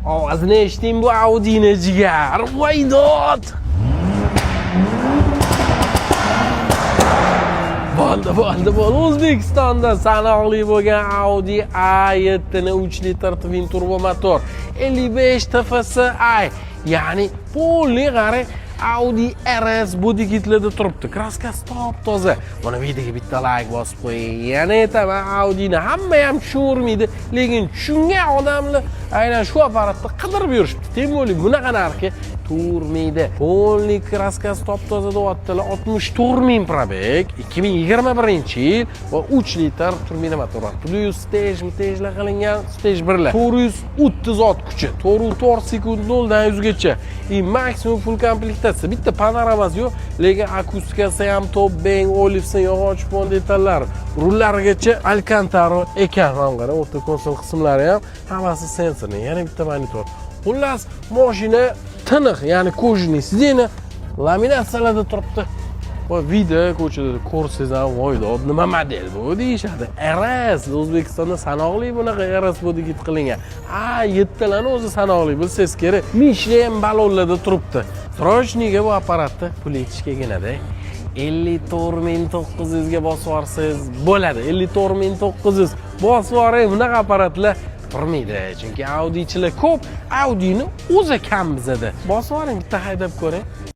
Ovozini eshiting bu Audi'ni, jigar. Voy dod! Bo'ldi, bo'ldi, bo'ldi. O'zbekistonda sanoqli bo'lgan Audi A7 ni 3 litr twin turbo motor, 55 TFSI, ya'ni полный qarang, Audi RS bodikitlarda turibdi. Краска si top toza. Buni videoga bitta like bosib qo'ying. Yana aytaman, Audi'ni hamma ham tushunmaydi, lekin tushungan odamlar aynan shu apparatni qidirib yurishibdi. Тем более bunaqa narxga turmaydi. Полный краска si top toza deyaptilar. 64 ming пробег, 2021-yil va 3 litr turbina motor. Плюс stage, mtejlar qilingan, stage 1lar. 430 ot kuchi, 4,4 sekund 0 dan 100 gacha. И maksimum full komplektatsiya. Bitta panoramasi yo'q, lekin akustikasi ham top, Bang Olufsen, yog'och pon detallari, rullarigacha Alcantara ekan. Mana qarang, o'rta konsol qismlari ham hammasi sensorli. Yana bitta monitor. Xullas, mashina tiniq, ya'ni кожаный сиденье, laminatsiyalarda turibdi. Voy, video ko'chada ko'rsangiz ham, voy dod, nima model bu deyishadi. RS O'zbekistonda sanoqli bunaqa RS bodikit qilingan. A yettalarni o'zi sanoqli, bilsangiz kerak. Michelin balonlarda turibdi. Срочный ga bu apparatni pul yetishgaginada 54 900 ga bosib yuborsangiz bo'ladi. 54 900 bosib yuboring, bunaqa apparatlar turmaydi, chunki Audichilar ko'p, Audini o'zi kam bizada. Bosib yuboring, bitta haydab ko'ring.